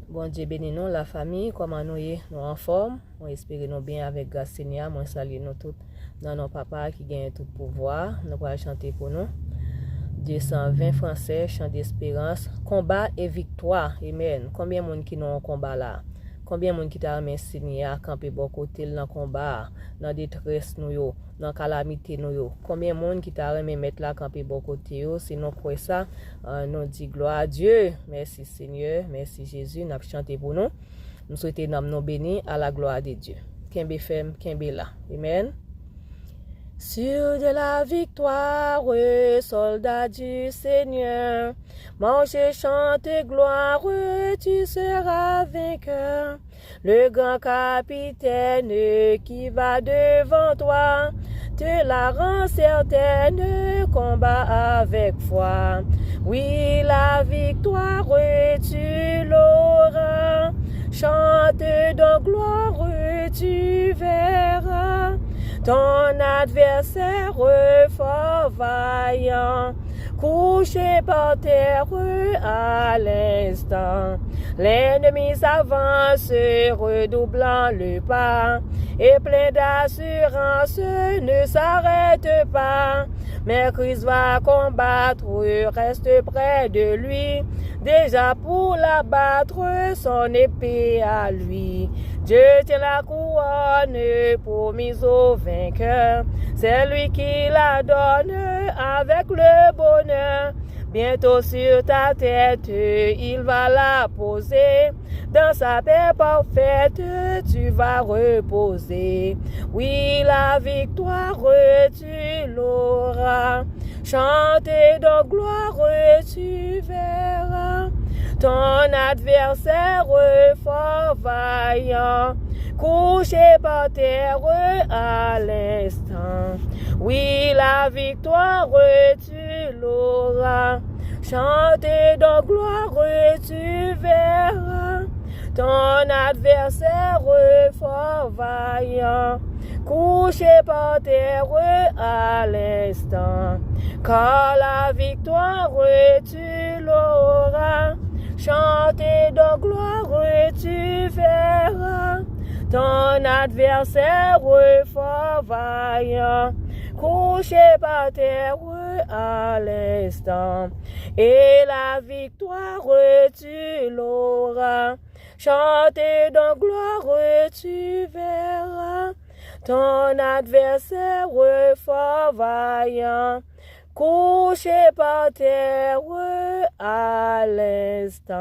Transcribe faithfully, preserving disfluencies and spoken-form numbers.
Bondye beni nou, lafanmi. Kòman nou ye? Nou anfòm? Mwen espere nou byen avèk gras Senyè a. Mwen salye nou tout nan non Papa a ki genyen tout pouvwa. Nou pral chante pou nou de san ven fransè, Chant d'espérance, Konba e viktwa. Amen. Konbyen moun ki nan yon konba la? Konbyen moun ki ta renmen Senyè a kanpe bò kote l nan konba a, nan detrès nou yo, nan kalamite nou yo? Konbyen moun ki ta renmen Mèt la kanpe bò kote yo? Si nou kwè sa, euh, nou di glwa a Dye. Mèsi Senyè, mèsi Jezi, n ap chante pou nou. M swete nanm nou beni, à la gloire de Dieu. Kenbe fèm, kenbe la. Amen. Sûr de la victoire, soldat du Seigneur, marche, chante, gloire, tu seras vainqueur. Le grand capitaine qui va devant toi te la rend certaine, combat avec foi. Oui, la victoire tu l'auras. Chante donc gloire, tu verras ton adversaire fort vaillant, couché par terre à l'instant. L'ennemi s'avance, redoublant le pas, et plein d'assurance, ne s'arrête pas. Mais Christ va combattre, reste près de lui, déjà pour l'abattre, son épée à lui. Dieu tient la couronne promise au vainqueur, c'est lui qui la donne avec le bonheur. Bientôt sur ta tête, il va la poser. Dans sa paix parfaite, tu vas reposer. Oui, la victoire, tu l'auras. Chante donc gloire, tu verras ton adversaire fort vaillant, couché par terre à l'instant. Oui, la victoire, tu l'auras. Chante donc gloire, tu verras ton adversaire fort vaillant, couché par terre à l'instant. Car la victoire, tu l'auras. Chante donc gloire, tu verras ton adversaire fort vaillant, couché par terre à l'instant. Et la victoire, tu l'auras. Chante donc gloire, tu verras ton adversaire fort vaillant, couché par terre à l'instant.